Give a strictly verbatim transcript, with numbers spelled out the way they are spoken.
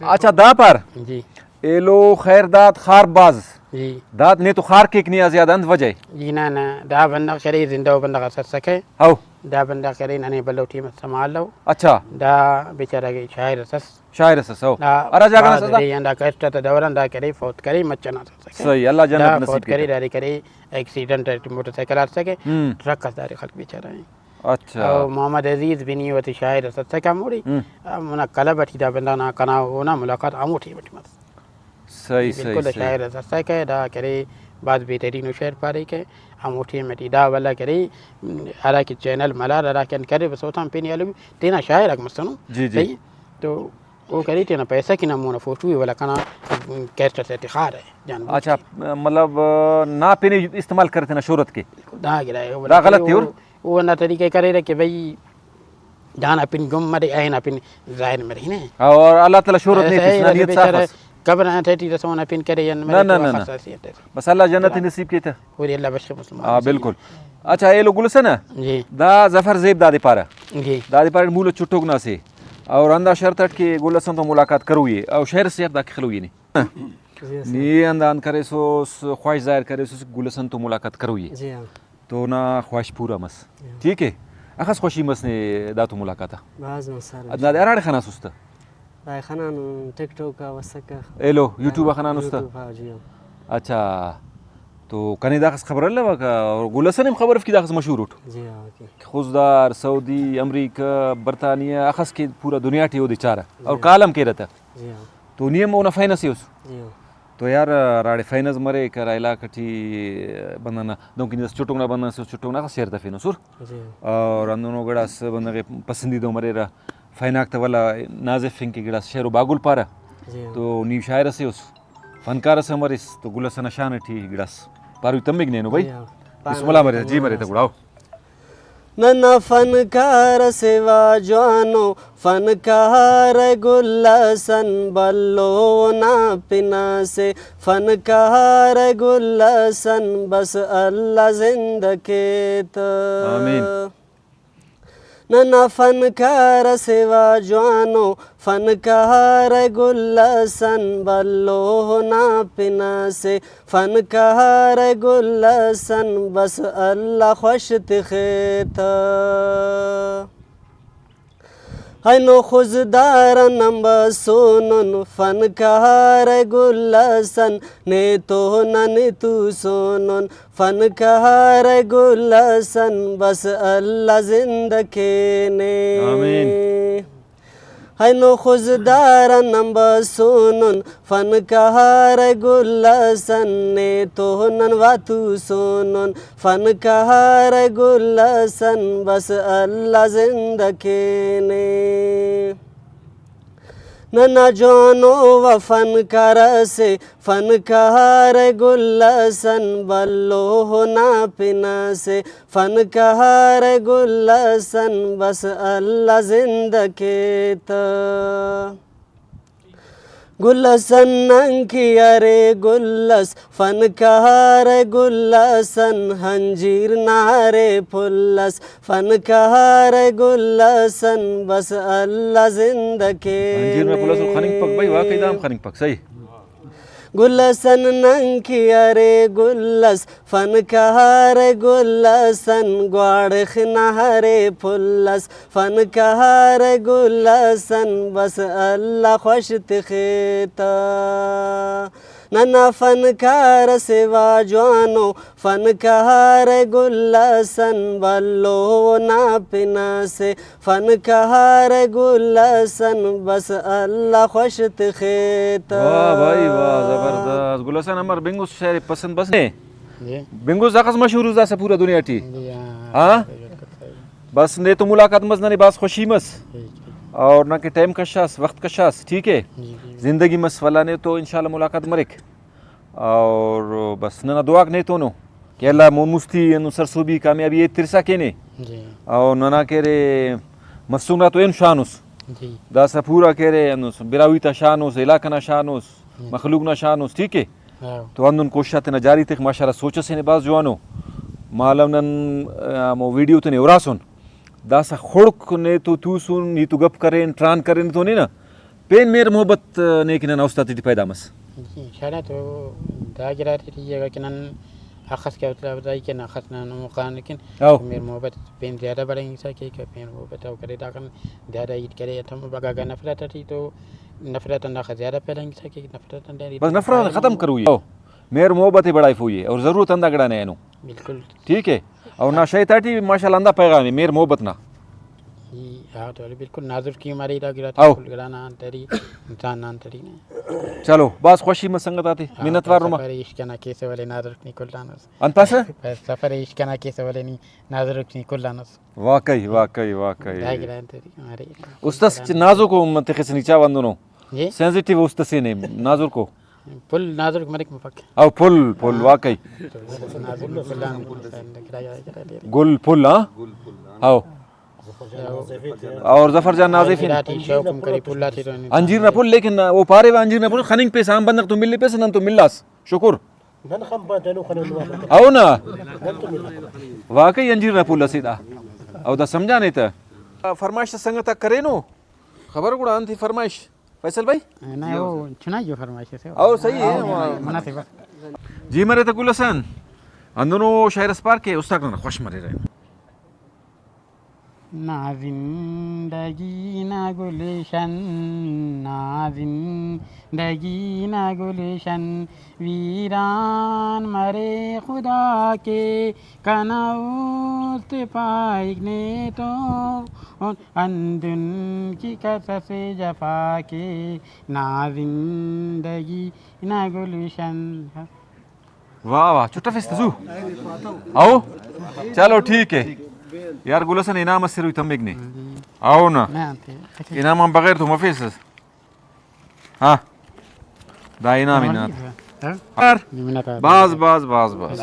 اچھا، دا پار۔ جی۔ ایلو خیر داد خار باز۔ جی۔ داد نے تو خار کیک نیا زیادہ انت وجہ ءِ؟ جی نہ، نہ، دا بندغ کرے زندہ و بندغ اس اسکہ۔ ہو۔ دا بندغ کرے ننے بھلو ٹیم اس سنبھالو۔ اچھا۔ دا بیچارہ کہ شاعر اس اس۔ شاعر اس اس، ہو۔ دا ہرا جاگہ نا بعد اس دا؟ دے آن دا کیسٹ تا دوران دا کرے فوت کرے مچ ئنا اس اسکہ۔ صحیح، اللہ جنت دا نصیب فوت کرے کیک۔ دارے کرے ایکسیڈنٹ ٹی موٹر سائیکل آ اسکہ۔ ہم۔ ٹرک اس دارے خلک بیچارہ۔ اچھا۔ او محمد عزیز بنی وتی شاعر اس اسکہ ہموڑے۔ ہم۔ ہمونا کلب ٹی دا بندغ نا کنا اونا ملاقات ہمو ٹائم ٹی مس۔ صحیح، صحیح، بالکل صحیح۔ شاعر اس اسکہ دا کرے بھاز بہترین و شعر پاریکہ ہمو ٹائم ٹی دا ولا کرے ہرا کہ چینل ملار ہرا کہ کرے بس اوتان پین یلو تینا شاعر آک مسنو۔ جی، جی۔ صحیح۔ تو او کرے تینا پیسہ کن ہمونا فوٹو ءِ ولا کنا کیسٹ اسے تخارہ جان بوجھ اچھا، کے۔ مطلب، نا پن استعمال کرے تینا شہرت کے۔ دا گڑا ءِ دا ولا غلط ءِ اور؟ او، او ہندا طریقہ ءِ کریرہ کہ بھئی دانا پن گم مرے، اینا پن ظاہر مرے نے۔ اور اللہ تعالی شہرت نے ایسا تس، ہے، نا نیت صاف بیچارہ اس۔ قبر آن تیٹی رسونا پن کرے یا نہ، مرے نہ، تو نہ، نہ۔ خاص خاصیت ہے۔ بس اللہ جنت نصیب کیتہ۔ اور اللہ بخش مسلمان ہاں، نصیب بالکل۔ کیتہ۔ اچھا، ایلو گل ئسے نا؟ جی۔ دا ظفر زیب دادے پارہ۔ جی۔ دادے پارہ مولو چٹوک نا سے۔ اور ہندا شرط اٹ کہ گل حسن تو ملاقات کروئی ہے۔ اور شعر سے دا کہ خلوئی نے۔ جی حسن۔ نی ہندا انت کریسوس، خواہش ظاہر کریسوس گل حسن تو ملاقات کروئی ہے۔ جی ہاں۔ تو نا خواہش پورا مس۔ جی ہاں۔ ٹھیک ہے۔ اخس خوشی مس نے دا تو ملاقات آ؟ بھاز مس سر۔ ادنا دے ہراڑے خناسس تہ؟ دائے خنانن ٹک ٹوک آ وسکہ۔ ایلو یوٹیوب آ خنانس تہ؟ یوٹیوب آ، جی ہاں۔ اچھا، تو کنے داخس خبر الوکہ، اور گل حسن ہم خبر اف کہ داخس مشہور اٹ۔ جی ہاں، اوکے۔ خضدار، سعودی، امریکہ، برطانیہ، اخس کہ پورا دنیا ٹی اودے چارہ، جی اور ہاں۔ کال ہم کیرہ تہ۔ جی ہاں۔ تو نی ہم اونا فین اسے اس۔ جی ہاں۔ تو یار، ہراڑے فینز مریک، ہرا علاقہ ٹی بندغ نا، دہنکہ نی داسہ چٹوک نا بندغ سے، چٹوک نا اخس شعر تفینس ہر۔ جی۔ اور ہندنو گڑاس بندغ ءِ پسندیدہ مریرہ، فین آک تہ ولا نازیفنگ کہ گڑاس شعر و باگل پارہ۔ جی۔ تو نی شاعر اسے اس، فنکار اسے مریس، تو گل حسن نا شان ٹی گڑاس پاروئی تمک نے اینو بھائی۔ جی۔ بسم اللہ مرے، جی مرے تہ گڑا۔ ننا فنکار اسے وا جوانو، فنکار گل حسن بھلو نا پن اسے، فنکار گل حسن بس اللہ زندہ کیتہ۔ آمین۔ ننا فنکار اسے وا جوانو، فنکار گل حسن بھلو نا پن اسے، فنکار گل حسن بس اللہ خوش تخیتہ۔ اینو خضدار آن ہم بسونن، فنکار گل حسن نے تو ننے توسونن، فنکار گل حسن بس اللہ زندہ کینے۔ آمین۔ اینو خضدار آن ہم بسونن، فنکار گل حسن نے تو نن وا توسونن، فنکار گل حسن بس اللہ زندہ کینے۔ ننا جوانو و فنکار اسے، فنکار گل حسن بھلو نا پن اسے، فنکار گل حسن بس اللہ زندہ کیتہ۔ گل حسن ننکہ ارے گل اس، فنکار گل حسن ہنجیر نا ارے پھل اس، فنکار گل حسن بس اللہ زندہ کینے۔ ہنجیر نا پھل اس خننگ پک بھائی، واقعی دا ہم خننگ پک، صحیح۔ گل حسن ننکہ ارے گل اس، فنکار گل حسن گواڑخ نا ارے پھل اس، فنکار گل حسن بس اللہ خوش تخیتہ۔ ننا فنکار اسے وا جوانو، فنکار گل حسن بھلو نا پن اسے، فنکار گل حسن بس اللہ خوش تخیتہ۔ واہ بھائی واہ، زبردست۔ گل حسن امر بنگس شعر پسند بس نے؟ جی۔ بنگس داخس مشہور اس داسہ پورا دنیا ٹی۔ جی ہاں۔ ہاں؟ بس نے تو ملاقات مس، ننے بھاز خوشی مس۔ جی، جی۔ اور ننکہ ٹائم کشاس، وخت کشاس، ٹھیک ہے؟ جی، جی۔ زندگی مس ولا نے تو انشاءاللہ ملاقات مریک۔ اور بس ننا دعاک نے تونو کہ اللہ مون مستی ہندن سرسہبی کامیابی ایترسا کینے۔ جی۔ اور ننا کہ ارے مسنگ نا تو اینو شانوس۔ جی۔ داسہ پورا کہ ارے ہندن براہوئی تا شانوس، علاقہ نا شانوس، جی۔ مخلوق نا شانوس، ٹھیک ہے؟ ہاں۔ تو ہندن کوشش آ تینا جاری تخ، ماشاءاللہ سوچ اسے نے بھاز جوانو۔ مالو نن، آ، ہمو ویڈیو تینے ہراسن۔ داسہ خڑک نے تو توسن، نی تو گپ کرین، تران کرین تو نے نا۔ پین مہر محبت، آ، نے کہ ننا است آتیٹی پیدا مس۔ جی، انشاءاللہ تو دا گڑاتے ٹی اگہ کہ نن اخس کہ حوصلہ افزائی کین، اخس نن مخان کین، او۔ مہر محبت پین زیادہ بڑھنگسا کیک، مہر محبت او کرے داکان زیادہ ہیت کرے۔ ہمو اگہ نفرت ٹی تو نفرت ہنداخہ زیادہ پھیلنگسا کیک، نفرت ہندا ہیت بس نفرت پائے ختم نو۔ کروئی۔ او۔ مہر محبت ءِ بڑائفوئی ءِ اور ضرورت ہندا گڑا نے اینو۔ بالکل۔ ٹھیک ہے۔ اور نا شے تاٹی ماشاءاللہ ہندا پیغام ہے مہر محبت نا۔ جی، ہاں تو بالکل نازرکی مرے دا گڑا ہاؤ۔ بالکل گڑا نا انتری، انسان نا انتری نا۔ چلو، باز خوشی مس سنگت آتے، ہاں، منت وار نما۔ سفر عشق نا کیسہ ولے نازرک نی کل آنس۔ انت اسہ؟ بس سفر عشق نا کیسہ ولے نی نازرک نی کل آنس۔ واقعی، واقعی، واقعی۔ دا گڑا انتری مرے۔ است اس نازرکو تخس نی چا ولدنو۔ جی۔ سینسیٹیو است سے نے نازرکو۔ پھل نازرک مریک مفک۔ او پھل، پھل، ہاں۔ واقعی۔ نازرک پھل آن گڑا گڑا گڑا دیر۔ گل پھل، ہاں؟ او۔ اور ظفر جان نازیفن۔ آن گڑا ٹی شوق ہم کرے پھل آتے تو۔ انجیر نا پھل، لیکن او پارے وا انجیر نا پھل خننگ پیسہ، عام بندغ تو ملے پیسہ، نن تو ملاس۔ شکر۔ نن خن پانہ تینو خنن۔ او نا۔ نن تو ملے۔ واقعی انجیر نا پھل اسے دا۔ او دا سمجھانے تہ۔ فرمائش سنگت آک کرینو۔ خبر گڑا انت فرمائش۔ فیصل بھائی؟ نہ، او چنائی جو فرمائش سے۔ او صحیح ہے۔ ہاں، مناسب ہے۔ جی مرے تہ گل حسن، ہندنو شاعر اس پار کہ استاد ننا خوش مریرہ۔ نا زندگی نا گلشن، نا زندگی نا گلشن، ویران مرے خدا کے کنا است پائک نے تو، ہندن کہ کس اسے جفا کے نا زندگی نا گلشن۔ واہ واہ، چٹفیس تہ زو۔ او؟ چلو ٹھیک ہے۔ یار گل حسن انعام اسے روئی تمک نے۔ او نا۔ انعام آن بغیر تو مفیسس۔ ہاں۔ دا انعام ہی نا۔ ہاں؟ یار، منت وار۔ باز، باز، باز، باز۔